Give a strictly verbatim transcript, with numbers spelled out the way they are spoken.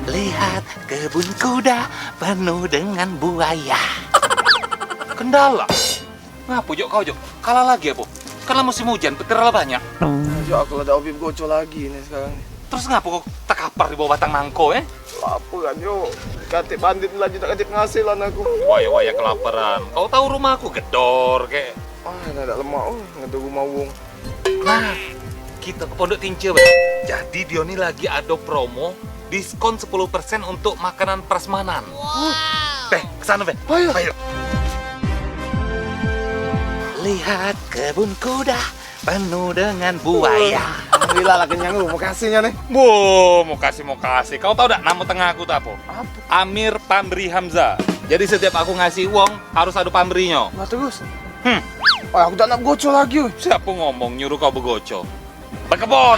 Lihat kebun kuda penuh dengan buaya. Kendala. Ngapo, Jok, kau, Jok? Kalah lagi apo? Kan la musim ujan, petir la banyak. Yo, aku la dak hobi begoco lagi ni sekarang ni. Terus ngapo kau tekapar di bawah batang nangko, eh? Laper kan, yo. Katik bandit laju dak katik penghasilan aku. Waya-waya kelaparan. Kau tahu rumah aku gedor kek. Ah, nak dak lemak, oh, ngadu rumah wong. Nah, kita ke Pondok Tince, Bang. Jadi, dio ni lagi ado promo diskon sepuluh persen untuk makanan prasmanan. Teh, ke sana, Bang. Ayo. Ayo. Lihat kebun kuda penuh dengan buaya. Alhamdulillah lah kenyang, oh, makasih nyo ni. Wo, makasih, makasih. Kau tahu dak nama tengah aku tu apo? Apo? Amir Pamri Hamzah. Jadi, setiap aku ngasih uang, harus ado pamrinyo. Lah, terus? Hmm. Oh, aku dak nak begoco lagi, oi. Siapo ngomong nyuruh kau begoco? Bekebon.